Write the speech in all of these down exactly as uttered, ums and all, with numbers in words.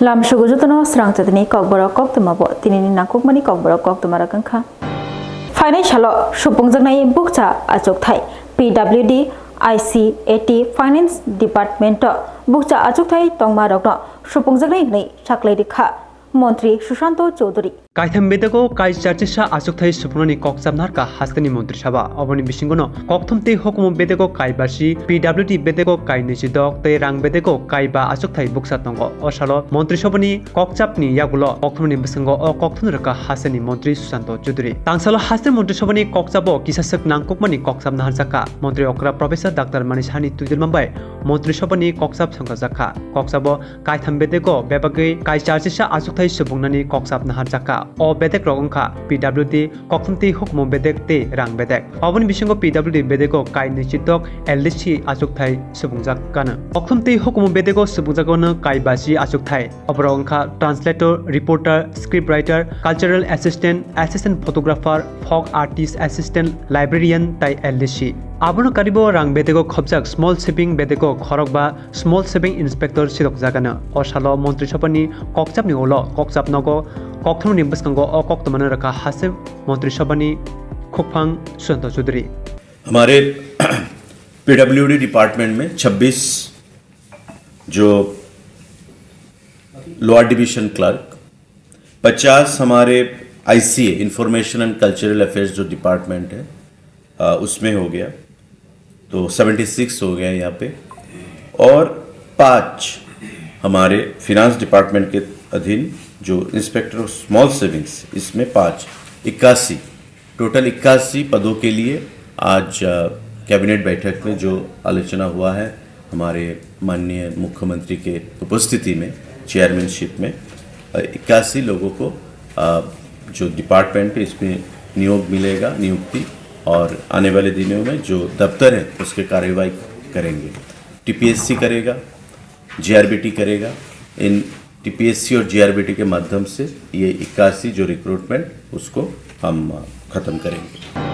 Lam sugu jotono srang chatini kokborok koktwma bo tinini nangkukmani kokborok koktwma rok wngkha. Phainai salo supungjaknai bukcha achukthai P W D, I C A T Finance Department o bukcha achukthai tongma rokno supungjaknai hwnwi saklai rikha Montri Sushanto Chowdhury. Kaitham bedego kai charchisa achukthai supunani kokchap narkha hasteni Montri Sabha. Oboni bisingono kokthum tei hukumu bedego kai basi, P W D bedego kai nwichidok tei rang bedego kai ba achukthai buksa tongo. O salo Montri Sabhani kokchapni yagulo kokthumni bwskango o kokthumni rwkha hasteni Montri Sushanto Chowdhury. Tangsalo hasteni Montri Sabhani kokchabo kisaswk nangkukmani kokchap naharjakha. Montri okra Professor Doctor Mani Sahani twidulma bai Montri Sabhani kokchap songkhajakha. Kokchabo kaitham bedego bebagwi kai charchisa achukthai supungnani kokchap naharjakha. O bedek rok wngkha P W D, kokthum tei hukumu bedek tei rang bedek. Oboni bisingo P W D bedego kai nwichidok L D C achukthai supungjak kano. Kokthum tei hukumu bedego supungjak kano kai basi achukthai. Oborok wngkha translator, reporter, script writer, cultural assistant, assistant photographer, folk artist, assistant librarian tai L D C. Abono karibo rang bedego khopjak small shipping bedego khorokba small shipping inspector sirokjagano. O salo Montri Sabhani kokchapni ulo kokchap nogo kokthumni bwskango o koktwmano rwkha hasteni Montri Sabhani khukphang Sushanto Chowdhury. हमारे PWD department में छब्बीस जो lower division clerk, पचास हमारे ICA, information and cultural affairs जो डिपार्टमेंट है, अ, उसमें हो गया, तो सेवेंटी सिक्स हो गया यहाँ पे। और पाँच हमारे फिनांस डिपार्टमेंट के अधीन जो इंस्पेक्टर ऑफ स्मॉल सेविंग्स, इसमें पाँच, इक्यासी, टोटल इक्यासी पदों के लिए आज, अ, कैबिनेट बैठक में जो आलोचना हुआ है, हमारे माननीय मुख्यमंत्री के उपस्थिति में, चेयरमैनशिप में, अ, इक्यासी लोगों को, अ, जो डिपार्टमेंट है, इसमें नियोग मिलेगा, नियुक्ति, और आने वाले दिनों में जो दफ्तर है, उसके कार्यवाही करेंगे। टीपीएससी करेगा, जीआरबीटी करेगा। इन टीपीएससी और जीआरबीटी के माध्यम से ये इक्यासी जो रिक्रूटमेंट, उसको हम, अ, खत्म करेंगे।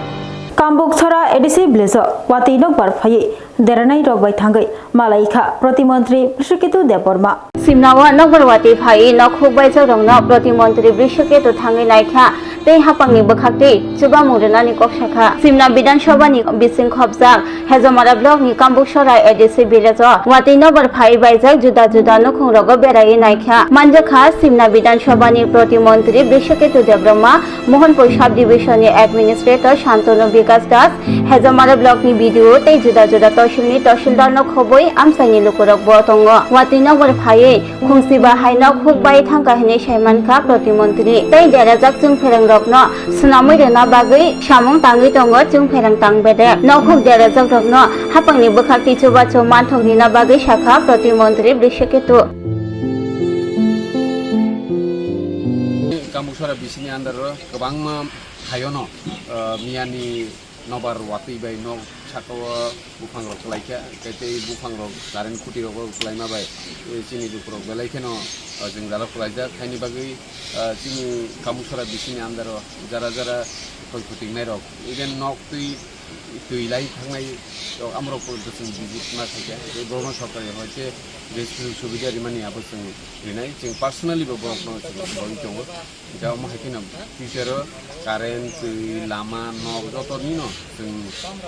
Kambuk Sora A D C village o watwi nokbar phaiwi deranai rok bai thangwi malaikha Protimontri Brishaketu Debbarma. Simnao nokbar watwi phaiwi nok huk baijak rokno Protimontri Brishaketu thangwi naikha tei hapangni bwkhaktwi chubamung rwnani kok sakha. Simna Bidhan Sabha ni bising khopjak Hejamara block ni Kambuk Sora A D C village o watwi nokbar phaiwi baijak juda juda nukhung rogo beraiwi naikha. Manjakha Simna Bidhan Sabha ni Protimontri Brishaketu Debbarma, Mohanpur Sub Division ni Administrator Shantanu Bikash Das, Hejamara block ni B D O tei juda juda tosil ni tosildarno khobwi amchaini lukurokbo tongo. Watwi nokbar phaiwi khungsi bahai nok huk bai thangkha hinwi saimankha Protimontri. Tei derajak chwngphereng rokno swnamwi rwna bagwi samung tangwi tongo chwngphereng tang bedek. Nok huk derajak rokno hapangni bwkhak tichubachu manthok rina bagwi sakha Protimontri Brishaketu. Kambuk Sora bisini under o kwbangma hayono, ah, miyani nobar watwi bai nok saka o buphang rok kwlai kha, tei tei buphang rok current khuti rok bo kwlaima bai, eh, chini lukurok belai kheno, ah, jwngjalo kwlaijak. Haini bagwi, ah, chini Kambuk Sora bisini under o jara jara khoi khutingnai rok, even nok twi, twi lai thangnai rok, amorok chwng visit ma khaikha, tei borokno sorkari hoite je subida rimani abo chwng rinai, chwng personally bo borokno chwng rinai tongo. Jao omo hai kheno future o current, twi, lama, nok joto nino chwng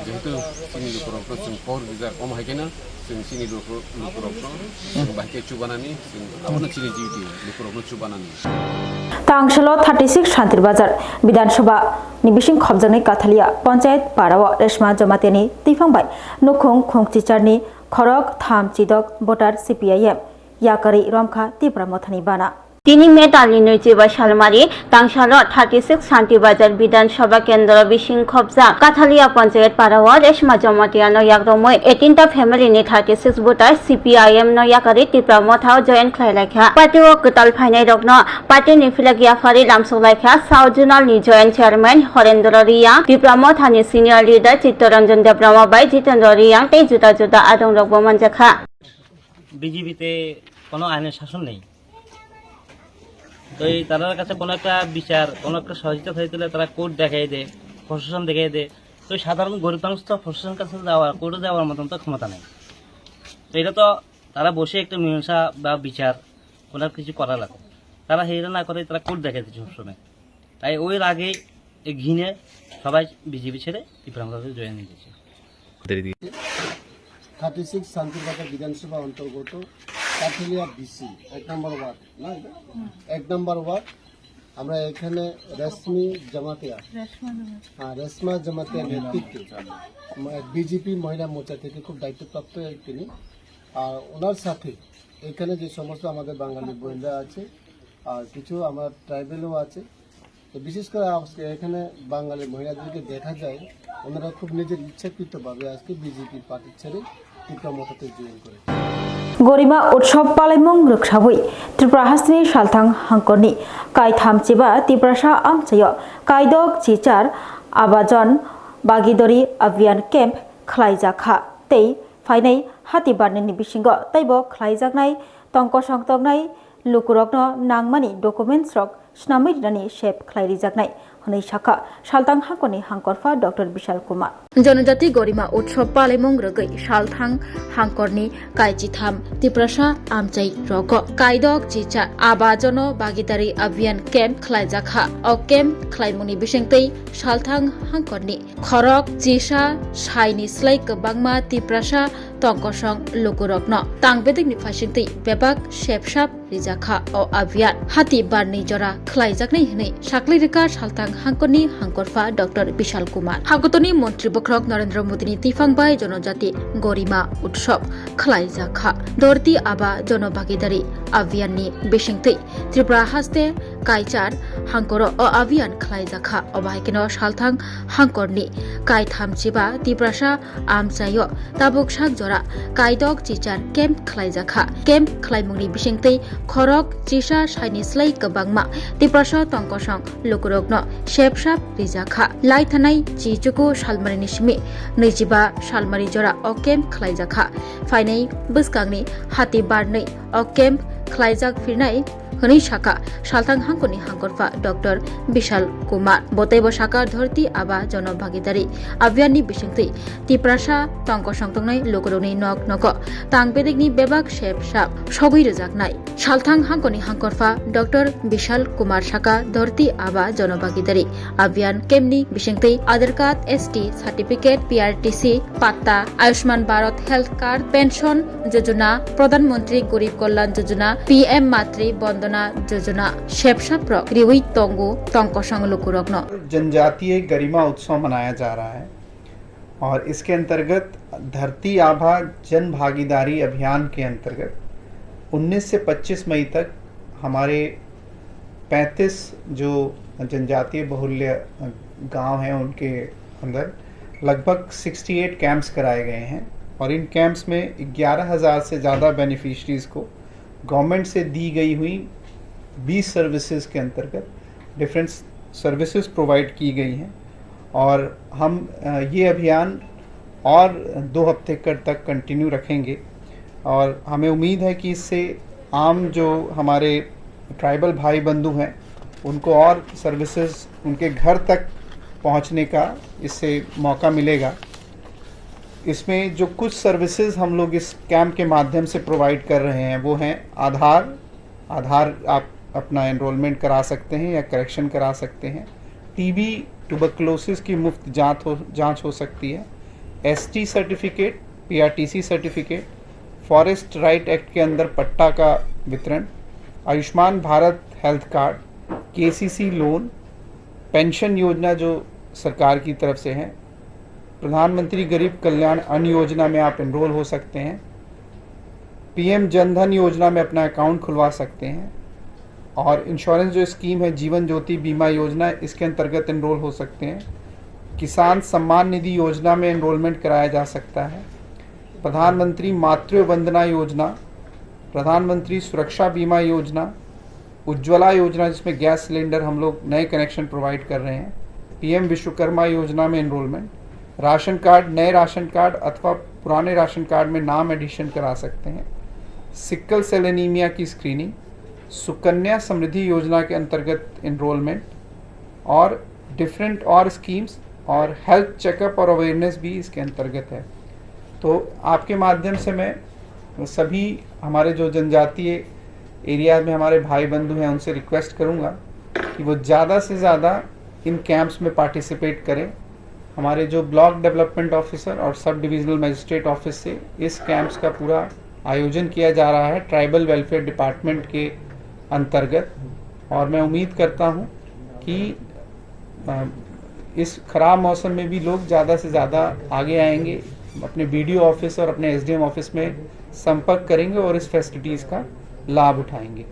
jehetu chini lukurokno chwng kok rijak, omo hai kheno chwng chini luku-, lukurokno chwng bahai khe chubanani chwng abono chini duty, lukurokno chubanani. Tangsalo thirty six Santir Bazar Bidhan Sabha ni bising khopjaknai Kathalia Panchayat para o Reshma Jamatia ni twiphang bai nukhung khungchichar ni khorok tham chidok voter C P I M yakarwi romkha Tipra Mothani bana. Tini May talni nwichiba salmari tangsalo thirty six Santi Bazar Bidhan Sabha Kendro bising khopjak Kathalia Panchayat para o Reshma Jamatia no yakromwi eighteen ta family ni thirty six voter C P I M no yakarwi Tipra Motha o join khlai laikha. Party o kwtal phainai rokno party ni flag yaphari lamsok laikha South Zonal ni Joint Chairman Horendra Riyang, Tipra Motha ni Senior Leader Chittaranjan Debbarma bai Jitendra Riyang tei juda juda adong rokbo manjakha. বিজেপিতে কোনো আইনের শাসন নেই। তো এই তারার কাছে কোনো একটা বিচার, কোনো একটা সহযোগিতা চাইতে হলে তারা কোর্ট দেখাই দেয়, প্রশাসন দেখাই দেয়। তো সাধারণ গরিব মানুষ তো প্রশাসনের কাছে যাওয়ার, কোর্টে যাওয়ার মতন তো ক্ষমতা নেই। তো এটা তো তারা বসে একটা মীমাংসা বা বিচার ওনার কিছু করা লাগবে। তারা হেরা না করে, তারা কোর্ট দেখাতে সবসময়। তাই ওই রাগে, এই ঘিনে সবাই বিজেপি ছেড়ে ত্রিপুরা মথা জয়েন হয়ে গেছে। থার্টি সিক্স শান্তিরবাজার বিধানসভা অন্তর্গত কাঠালিয়া বিসি এক নম্বর ওয়ার্ড, না এটা? এক নম্বর ওয়ার্ড। আমরা এখানে রেশমি জামাতিয়া, হ্যাঁ, রেশমা জামাতিয়ার নেতৃত্বে বিজেপি মহিলা মোর্চা থেকে খুব দায়িত্বপ্রাপ্ত এক তিনি। আর ওনার সাথে এখানে যে সমস্ত আমাদের বাঙালি বোনরা আছে, আর কিছু আমার ট্রাইবেলও আছে, তো বিশেষ করে আজকে এখানে বাঙালি মহিলাদেরকে দেখা যায়, ওনারা খুব নিজের ইচ্ছাকৃতভাবে আজকে বিজেপি পার্টি ছেড়ে ত্রিপুরা মথাতে জয়েন করে। Gorima Utsob palaimung rwksawi Tripura hasteni salthang hangkorni kaitham chiba Tiprasa amchaio kaidok chichar abajon bagidori abhiyan camp khlaijakha tei phainai hati barnini bisingo teibo khlaijaknai tongkosong tongnai lukurokno nangmani documents rok snamwi rinani sep khlai rijaknai hwnwi sakha salthang hangkorni hangkorpha Doctor Bishal Kumar. Jonojati Gorima Utsob palaimung rwgwi salthang hangkorni kai chitham Tiprasa amchai rogo kaidok chicha abajono bagidari abhiyan camp khlaijakha. O camp khlaimungni bisingtwi salthang hangkorni khorok chisa saini slai kwbangma Tiprasa tongkosong lukurokno tang bedekni phaisingtwi bebak sepsap rijakha o abhiyan hati barni jora khlaijaknai hwnwi saklai rwkha salthang hangkorni hangkorpha Doctor Bishal Kumar. Hakotorni montri bokhorok Narendra Modini tiphang bai Jonojati Gorima Utsob khlaijakha. Dharti Aaba Jan Bhagidari abhiyanni bisingtwi Tripura haste kaichar hangkoro o abhiyan khlaijakha. Obo hai kheno salthang hangkorni kaitham chiba Tiprasa amchaio tabuk sak jora kaidok chichar camp khlaijakha. Camp khlaimungni bisingtwi khorok chisa saini slai kwbangma Tiprasa tongkosong lukurokno sepsap rijakha. Lai thanai chichuku salmarini simi nwichiba salmari jora o camp khlaijakha. Phainai bwskangni hati barnwi o camp khlaijak phirnai hwnwi sakha salthang hangkorni hangkorpha Doctor Bishal Kumar. Bo teibo sakha Dharti Aaba Jan Bhagidari abhiyanni bisingtwi Tiprasa tongkosong tongnai lukurokni nok nogo tang bedekni bebak sepsap sogwi rwjaknai. Salthang hangkorni hangkorpha Doctor Bishal Kumar sakha Dharti Aaba Jan Bhagidari abhiyan campni bisingtwi Aadhaar card, S T certificate, P R T C patta, Ayushman Bharat Health Card, Pension Jojona, Pradhan Mantri Garib Kalyan Jojona, P M Matru Vandana Jojona sepsaprok riwi tongo tongkosong lukurokno. जनजातीय गरिमा उत्सव मनाया जा रहा है और इसके अंतर्गत धरती आभा जन भागीदारी अभियान के अंतर्गत उन्नीस से पच्चीस मई तक हमारे पैंतीस जो जनजातीय बहुल्य गांव हैं, उनके अंदर लगभग सिक्सटी एट कैंप्स कराए गए हैं और इन कैंप्स में ग्यारह हज़ार से ज़्यादा बेनिफिशरीज को गवर्नमेंट से दी गई हुई बीस सर्विसेज के अंतर्गत डिफरेंट सर्विसेज प्रोवाइड की गई हैं और हम, अ, ये अभियान और दो हफ्ते कर तक कंटिन्यू रखेंगे और हमें उम्मीद है कि इससे आम जो हमारे ट्राइबल भाई बंधु हैं, उनको और सर्विसेज उनके घर तक पहुंचने का इससे मौका मिलेगा। इसमें जो कुछ सर्विसेज हम लोग इस कैंप के माध्यम से प्रोवाइड कर रहे हैं, वो हैं आधार, आधार आप अपना एनरोलमेंट करा सकते हैं या करेक्शन करा सकते हैं। टीबी, ट्यूबरकुलोसिस की मुफ्त जांच हो, जांच हो सकती है। S T certificate, P R T C certificate, forest right act के अंदर पट्टा का वितरण, Ayushman Bharat health card, K C C loan, pension योजना जो सरकार की तरफ से है, प्रधानमंत्री गरीब कल्याण अन्न योजना में आप एनरोल हो सकते हैं, पीएम जन धन योजना में अपना अकाउंट खुलवा सकते हैं, और इंश्योरेंस जो स्कीम है जीवन ज्योति बीमा योजना, इसके अंतर्गत एनरोल हो सकते हैं। किसान सम्मान निधि योजना में एनरोलमेंट कराया जा सकता है। प्रधानमंत्री मातृ वंदना योजना, प्रधानमंत्री सुरक्षा बीमा योजना, उज्ज्वला योजना, जिसमें गैस सिलेंडर हम लोग नए कनेक्शन प्रोवाइड कर रहे हैं, पीएम विश्वकर्मा योजना में एनरोलमेंट, राशन कार्ड, नए राशन कार्ड अथवा पुराने राशन कार्ड में नाम एडिशन करा सकते हैं, सिकल सेल एनीमिया की स्क्रीनिंग, सुकन्या समृद्धि योजना के अंतर्गत एनरोलमेंट और डिफरेंट और स्कीम्स और हेल्थ चेकअप और अवेयरनेस भी इसके अंतर्गत है। तो आपके माध्यम से मैं सभी हमारे जो जनजातीय एरिया में हमारे भाई बंधु हैं, उनसे रिक्वेस्ट करूँगा कि वो ज़्यादा से ज़्यादा इन कैंप्स में पार्टिसिपेट करें। हमारे जो ब्लॉक डेवलपमेंट ऑफिसर और सब डिविजनल मजिस्ट्रेट ऑफिस से इस कैंप्स का पूरा आयोजन किया जा रहा है ट्राइबल वेलफेयर डिपार्टमेंट के अंतर्गत, और मैं उम्मीद करता हूँ कि अ, इस खराब मौसम में भी लोग ज़्यादा से ज़्यादा आगे आएंगे, अपने बीडीओ ऑफिस और अपने एसडीएम ऑफिस में संपर्क करेंगे और इस फैसिलिटीज़ का लाभ उठाएंगे।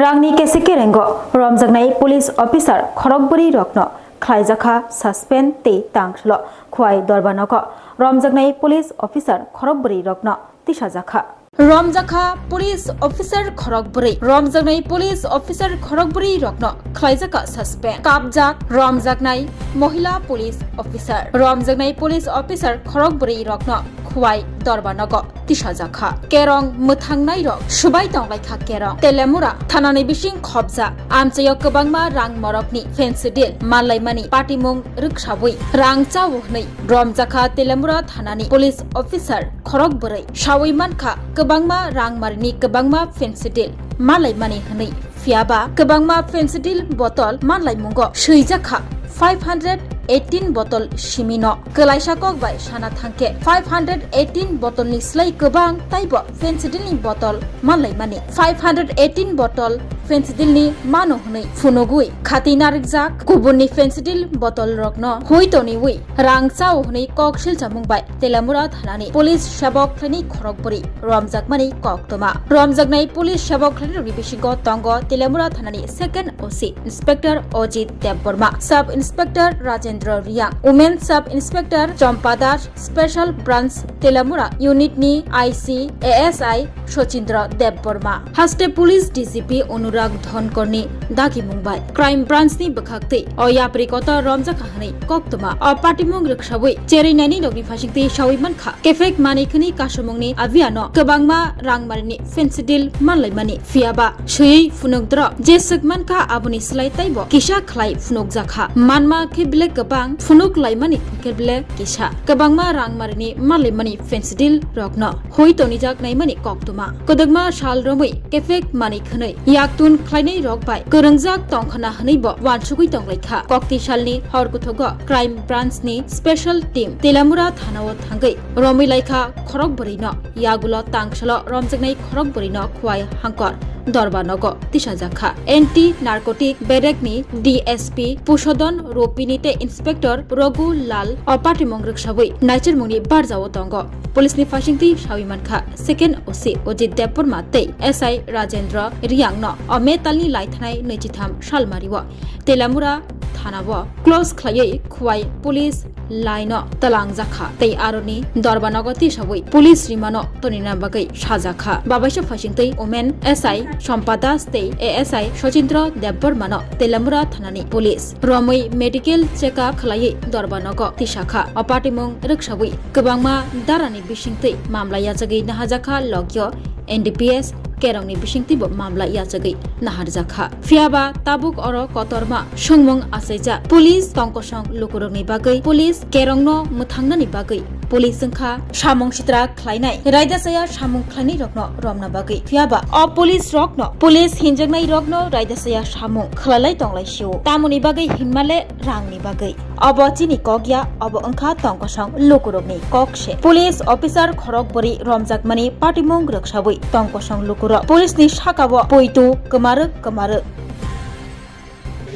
Rangni kesi kerengo romjaknai police officer khorokbwrwi rokno khlaijakha suspend tei tangkhlo Khwai Dorbanogo romjaknai police officer khorokbwrwi rokno tisajakha. Romjakha police officer khorokbwrwi. Romjaknai police officer khorokbwrwi rokno khlaijakha suspend. Kapjak romjaknai mohila police officer. Romjaknai police officer khorokbwrwi rokno Khwai Dorbanogo tisajakha. Kerong mwthangnai rok subai tonglaikha kerong. Telemura thanani bising khobjak amchaio kwbangma rang morokni fancy deal manlaimani patimung rwksawi rang chao hwnwi romjakha Telemura thanani police officer khorok bwrwi. Sawi mankha kwbangma rang marini kwbangma fancy deal manlaimani hwnwi. Phiyaba kwbangma fancy deal botol manlaimungo swijakha five hundred eighteen botol simino. Kwlaisa kok bai sana thangkhe five hundred eighteen botolni slai kwbang taibo fancy dealni botol manlaimani. Five hundred eighteen botol fancy dealni mano hwnwi phunugwi khati narikjak kubunni fancy deal botol rokno hui toniwi rang chao hwnwi kok silchamung bai Telemura thanani police sebok khlaini khorok bwrwi romjakmani koktwma. Romjaknai police sebok khlainirokni bisingo tongo Telemura thanani second O C Inspector Ojit Debbarma, Sub Inspector Rajendra Riang, Women Sub Inspector Chompa Das, Special Branch Telemura Unit ni I C A S I Sochindra Debbarma. Haste Police D G P Anurag Dhonkor ni dagimung bai Crime Branch ni bwkhaktwi o yapri kotor romjakha hwnwi koktwma. O patimung rwksawi cherwi naini nokni phasingtwi sawi mankha. Kefek manwi khwnwi kasumungni aviano kwbangma rangmarini fancy deal manlaimani. Phiyaba swiwi phunukdrop jeswk mankha aboni slai taibo kisa khlai phunukjakha. Manma khe bile kwbang, phunuk laimani khe bile kisa. Kwbangma rangmarini manlaimani fancy deal rokno hui tonijak naimani koktwma. Kwdwkma sal romwi kefek manwi khwnwi yaktun khlainai rok bai kwrwngjak tongkhana hwnwi bo uansugwi tonglaikha. Kokti salni hor kuthugo Crime Branch ni special team Telamura thanao thangwi romwi laikha khorok bwrwino. Yagulo tangsalo romjaknai khorok bwrwino Khwai Hangkor Dorba nogo tisajakha. Anti Narcotic Bedek ni D S P Pusodon Ropini tei Inspector Raghu Lal o patimung rwksawi naichirmungni barjao tongo. Police ni phasingtwi sawi mankha, Second O C Ojit Debbarma tei S I Rajendra Riang no o May talni laithanai nwichitham salmario Telamura thanao close khlaiwi Khwai police line o twlangjakha tei aroni Dorba nogo tisawi police rimano tonina bagwi sajakha. Babaisa phasingtwi Women S I Sompa Das tei A S I Sochindra Debbarma no Telamura thanani police romwi medical check up khlaiwi Dorba nogo tisakha. O patimung rwksawi kwbangma darani bisingtwi mamla yachagwi nahajakha Lokyo N D P S Kerongni bisingtwibo mamla yachagwi naharjakha. Phiyaba tabuk oro kotorma songmung achaijak. Police tongkosong lukurokni bagwi, police Kerongno mwthangnani bagwi, police wngkha samung sitra khlainai, raida chaya samung khlainai rokno romna bagwi. Phiyaba o police rokno, police hinjaknai rokno raida chaya samung khwlalai tonglai sio. Tamoni bagwi hinmale rangni bagwi. Obo chini kok ya, obo wngkha tongkosong lukurokni kok se. Police officer khorok bwrwi romjakmani patimung rwksawi tongkosong lukurok police ni sakao poito kwmarwk kwmarwk.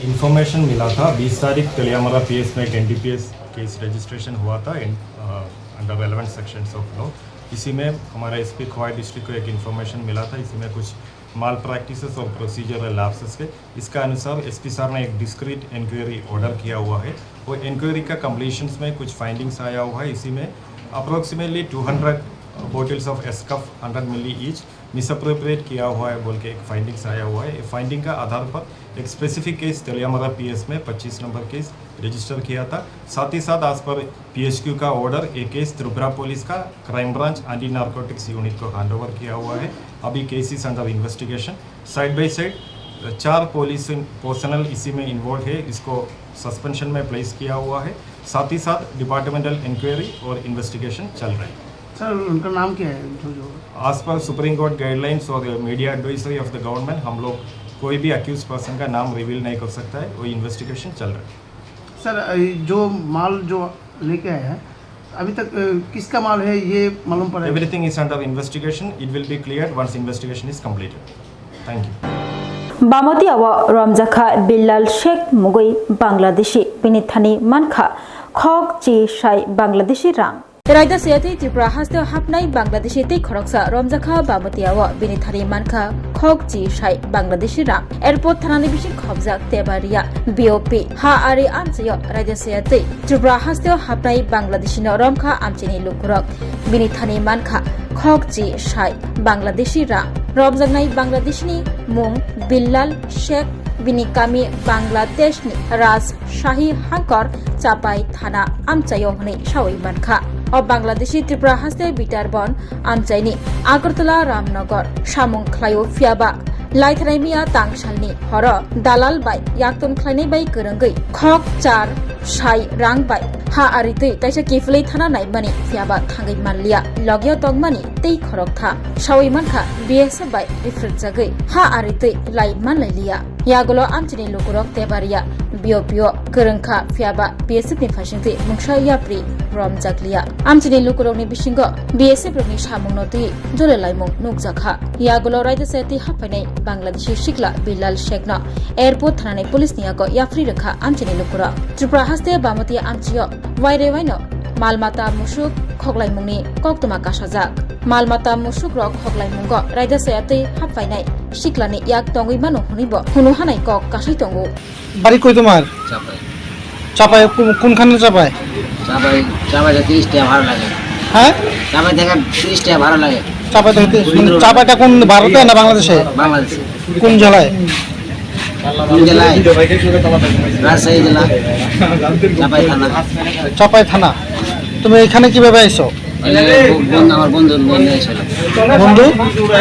Information मिला था, बीस तारीख तेलियामारा पीएस में एक NDPS case registration हुआ था, under relevant sections of law. इसी में हमारा एसपी खवाई डिस्ट्रिक्ट को एक इन्फॉर्मेशन मिला था, इसी में कुछ माल प्रैक्टिसेस और प्रोसीजरल लैप्सेस थे। इसका अनुसार एसपी सर ने एक डिस्क्रीट इंक्वायरी ऑर्डर किया हुआ है। वो इंक्वायरी का कंप्लीशंस में कुछ फाइंडिंग्स आया हुआ है। इसी में approximately two hundred bottles of एसकफ, हंड्रेड मिली ईच, मिसअप्रोप्रिएट किया हुआ है बोल के एक फाइंडिंग्स आया हुआ है। ये फाइंडिंग का आधार पर एक स्पेसिफिक केस तेलियामारा पीएस में पच्चीस नंबर केस रजिस्टर किया था। साथ ही साथ, आज पर पीएचक्यू का ऑर्डर, ये केस त्रिपुरा पुलिस का crime branch anti narcotics unit को हैंडओवर किया हुआ है। अभी case is under investigation. Side by side चार पुलिस पर्सनल इसी में इन्वॉल्व है, इसको सस्पेंशन में प्लेस किया हुआ है। साथ ही साथ डिपार्टमेंटल इंक्वायरी और इन्वेस्टिगेशन चल रही है। सर, उनका नाम क्या है, जो, जो? As per Supreme Court guidelines और media advisory of the government, हम लोग कोई भी अक्यूज पर्सन का नाम रिवील नहीं कर सकता है। वो इन्वेस्टिगेशन चल रहा है। सर, ये जो माल जो लेके आया है, अभी तक, अ, किसका माल है, ये मालूम पड़ा है? Everything is under investigation. It will be cleared once investigation is completed. Thank you. Bamatia o romjakha Bilal Sheikh mugwi Bangladeshi, bini thani mankha khok chi sai Bangladeshi rang. Raida Sayatwi Tripura hasteo hapnai Bangladeshi tei khoroksa romjakha Bamatia o, bini thani mankha khok chi sai Bangladeshi rang. Airport thanani bising khobjak Tebaria B O P ha ari amchaio Raida Sayatwi Tripura hasteo hapnai Bangladeshino romkha amchaini lukurok. Bini thani mankha khok chi sai Bangladeshi rang. Romjaknai Bangladeshini mung Bilal Sheikh, bini kami Bangladeshni Rajshahi Hangkor Chapai Thana amchaio hwnwi sawi mankha. O Bangladeshi Tripura haste Bitarbon amchaini Agartala Ramnagar samung khlaio, phiyaba laithanai miya tangsalni horo dalal bai yakton khlainai bai kwrwngwi khok char sai rang bai ha aritwi kaisa kiphilwi thana naimani, phiyaba thangwi manliya, logio tongmani tei khorok tha sawi mankha B S F bai rifrwkjagwi ha aritwi lai manlailiya. Yagulo amchini lukurok Tebaria B O P o kwrwngkha, phiyaba B S F ni phaisingtwi mungsa yapri romjakliya. Amchini lukurokni bisingo B S F rokni samungno twi jole laimung nukjakha. Yagulo Raida Sayatwi haphainai Bangladeshi sikla Bilal Sheikhno airport thanani police ni yago yapri rwkha amchini lukurok. Tripura haste Bamatia amchio waire waino mal mata musuk khoklaimungni koktwma kasajak. Mal mata musukrok khoklaimungo Raida Sayatwi haphainai siklani yak tongwi mano hwnwibo hunu hanai kok kasai tongo. বাড়ি কই তোমার? চাপাই। চাপাই কোন, কোনখানে চাপাই? চাপাই, চাপাই তো তিরিশ টাকা ভাড়া লাগে। হ্যাঁ? চাপাই থেকে তিরিশ টাকা ভাড়া লাগে। চাপাই থেকে তিরিশ, মানে চাপাইটা কোন, ভারতে না বাংলাদেশে? বাংলাদেশে। কোন জেলায়? কোন জেলায়? রাজশাহী জেলা। চাপাই থানা। চাপাই থানা। তুমি এখানে কিভাবে আইছো? মানে, ব-, বন্ধু, আমার বন্ধুর বোন নিয়ে এসেছিল। বন্ধু?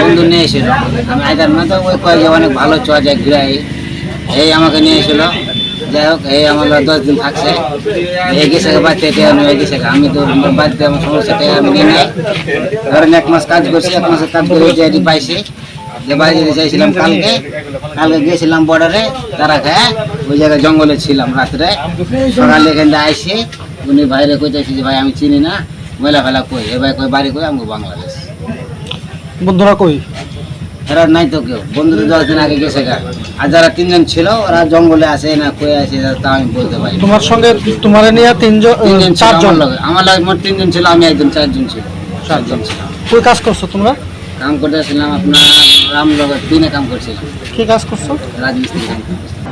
বন্ধু নিয়ে এসেছিল। আমি আইতাম না তো, ওই কয়েকজন অনেক ভালো চুয়া যায় ঘুরে আই। এই আমাকে নিয়ে এসেছিল। যাই হোক, এই আমার দশ দিন থাকছে। এই গেছে গা বাড়িতে, এটা আমি এই গেছে গা। আমি তো আমার বাড়িতে আমার সমস্যা, তাই আমি নিয়ে নেই। ধরেন এক মাস কাজ করছি, এক মাসের কাজ করে যে এটি পাইছি। যে বাইরে যেতে চাইছিলাম কালকে, কালকে গেছিলাম বর্ডারে, তারা খায়, ওই জায়গায় জঙ্গলে ছিলাম রাত্রে। সকালে এখান থেকে আইসি, উনি বাইরে কইতেছি যে, "ভাই, আমি চিনি না, ময়লা ফেলা কই?" এ ভাই কই, "বাড়ি কই?" আমি কই, "বাংলাদেশ।" বন্ধুরা কই? এরা নাই তো কেউ, বন্ধুরা দশ দিন আগে গেছে গা। আর যারা তিনজন ছিল, ওরা জঙ্গলে আছে না কই আছে, তা আমি বলতে পারি না। তোমার সঙ্গে, তোমার নিয়ে তিনজন, তিনজন ছিল আমার চারজন? লগে, আমার লগে মোট তিনজন ছিল, আমি একজন, চারজন ছিল। চারজন। চারজন ছিল। কই কাজ করছো তোমরা? কাম করতেছিলাম আপনার রামনগর দিনে কাম করছিলাম। কি কাজ করছো? রাজমিস্ত্রি কাম করতেছিলাম।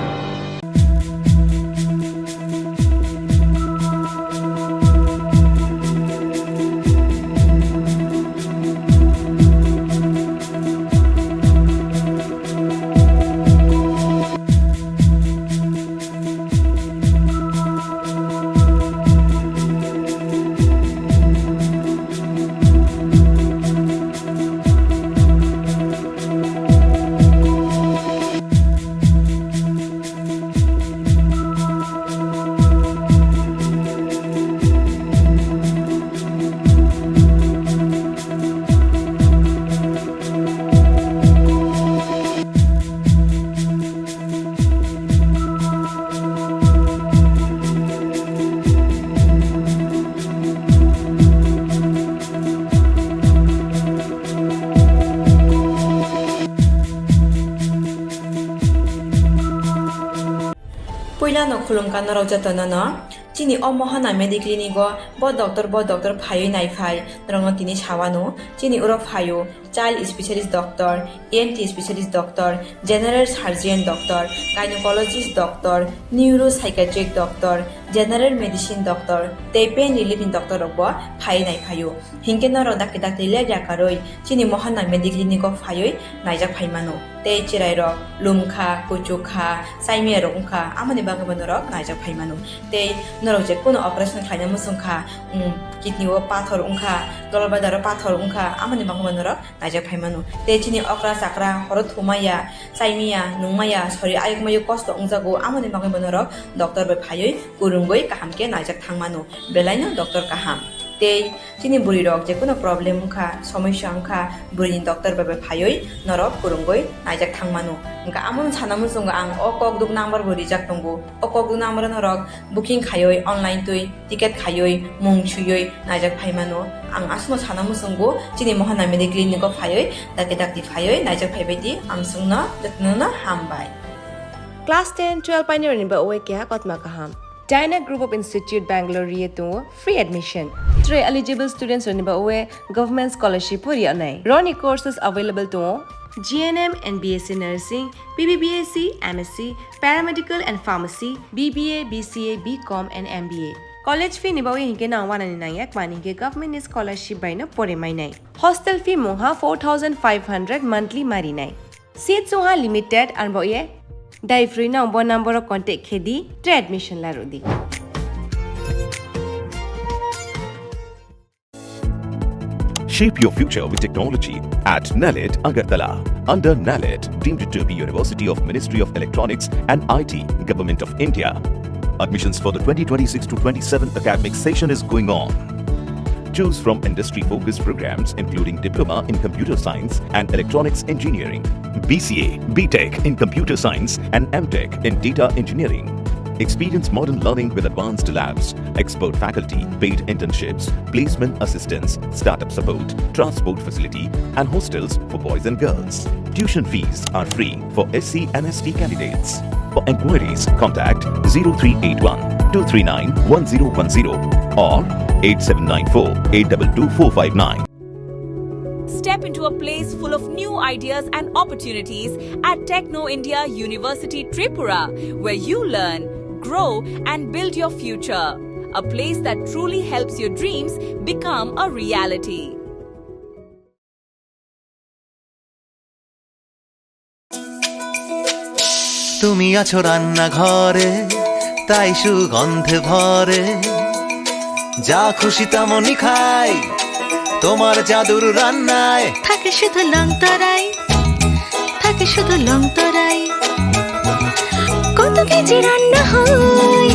Puilano khulumkha norok jotono no. Chini o Mohana Mediclinic o bo doctor, bo doctor phaiwi naiphai, norokno tini sawano. Chini oro phaio child specialist doctor, E N T specialist doctor, general surgeon doctor, gynecologist doctor, neuropsychiatric doctor, general medicine doctor, tei pain relief ni doctor rok bo phaiwi naiphaio. Hinkhe norok dakti dakti lepya karwi chini Mohana Mediclinic o phaiwi naijak phaimano. Tei chwrairok lumkha, kuchukha, chaimiyarok wngkha, amoni bagwi bo norok naijak phaimano. Tei norok je kuno operation khlaina muchungkha, um, kidney o pathor wngkha, dolbadaro pathor wngkha, amoni bagwi bo norok naijak phaimano. Tei chini okra chakra horo thumaya, chaimaya, nungmaya, sori ayuk mayuk kosto wngjago, amoni bagwi bo norok doctor bai phaiwi kwrwngwi kaham khe naijak thangmano. Belaino doctor kaham. Tei chini bwrwi rok je kono problem wngkha, somosya wngkha, bwrwini doctor bai bai phaiwi norok kwrwngwi naijak thang mano. Wngkha amono sana muchungo ang o kokduk number bo rijak tongo. O kokduk number o norok booking khaiwi online twi ticket khaiwi mung swiwi naijak phai mano. Ang aswkno sana muchungo chini Mohana Mediclinic o phaiwi dakti dakti phaiwi naijak phaibai di. Amswkno jotono no hambai. Class ten, twelve painirokni bagwi keha kotma kaham. Dyna Group of Institute Bangalore ri tongo free admission. Tei eligible students rokni bagwi government scholarship bo ri nai. Roni courses available tongo G N M and B S C Nursing, B B B S C, M S C, Paramedical and Pharmacy, B B A, B C A, B Com and M B A. College fee ni bagwi hinkhe nang wanani nangya, mani hinkhe government ni scholarship bai no pore mai nai. Hostel fee mungha four thousand five hundred monthly mari nai. Seats wngha limited, ang bo ye dai free no bo number o contact khe di, tei admission la rw di. Shape your future with technology at NALET Agartala. Under NALET, deemed to be University of Ministry of Electronics and I T, Government of India. Admissions for the twenty twenty-six to twenty-seven academic session is going on. Choose from industry-focused programs including Diploma in Computer Science and Electronics Engineering, B C A, B Tech in Computer Science and M Tech in Data Engineering. Experience modern learning with advanced labs, expert faculty, paid internships, placement assistance, startup support, transport facility, and hostels for boys and girls. Tuition fees are free for S C and S T candidates. For inquiries, contact zero three eight one two three nine one zero one zero or eight seven nine four eight two two four five nine. Step into a place full of new ideas and opportunities at Techno India University Tripura, where you learn, grow, and build your future. A place that truly helps your dreams become a reality. তুমি আছো রান্নাঘরে, তাই সুগন্ধে ভরে। যা খুশি তেমনই খাই, তোমার জাদুর রান্নায়। থাকে শুধু লং তরাই, থাকে শুধু লং তরাই। কত কেজি রান্না হয়,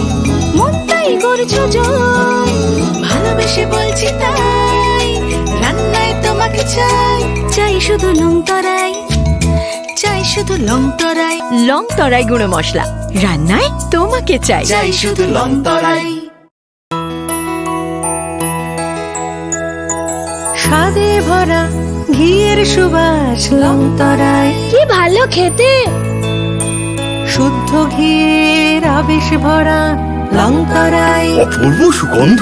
মনটাই করছো জয়। ভালোবেসে বলছি তাই, রান্নায় তোমাকে চাই। চাই শুধু লং তরাই, চাই শুধু লং তরাই। লং তরাই গুঁড়ো মশলা, রান্নায় তোমাকে চাই। চাই শুধু লং তরাই। স্বাদে ভরা ঘিয়ের সুবাস লং তরাই। কি ভালো খেতে! শুদ্ধ ঘিয়ের আবেশ ভরা লং তরাই। অপূর্ব সুগন্ধ।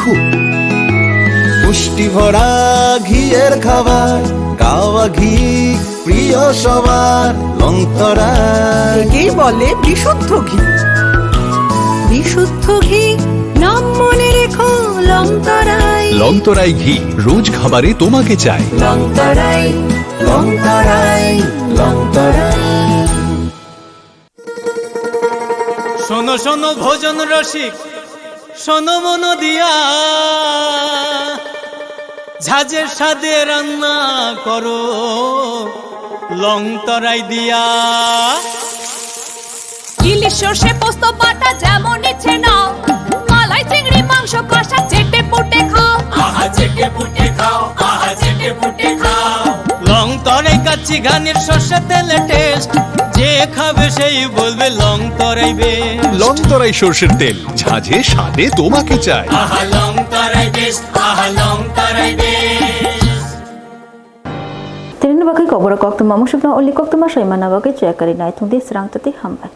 পুষ্টি ভরা ঘিয়ের খাবার, গাওয়া ঘি প্রিয় সবার লং তরাই। একেই বলে বিশুদ্ধ ঘি। বিশুদ্ধ ঘি, নাম মনে রেখো লং তরাই। লং তরাই ঘি, রোজ খাবারে তোমাকে চাই। লং তরাই, লং তরাই, লং তরাই। শোনো শোনো ভোজন রসিক, শোনো মন দিয়া, ঝাঁঝে স্বাদে রান্না করো লং তরাই দিয়া। ইলিশ সর্ষে পোস্ত বাটা যেমন ইচ্ছে নাও, মালাই চিংড়ি মাংস কষা চেটে পুটে খাও। আহা চেটে পুটে খাও, আহা চেটে পুটে খাও। লং তরাই কাচ্চি ঘানির সর্ষে তেলে টেস্ট, যে খাবে সেই বলবে লং তরাই বেশ। লং তরাই সর্ষের তেল, ঝাঁঝে স্বাদে তোমাকে চাই। আহা লং তরাই বেশ, আহা লং তরাই বেশ। Tini ni bagwi kokborok koktwma, musukno uli koktwma soi manna bagwi check kari nai thung di, srang tati hambai.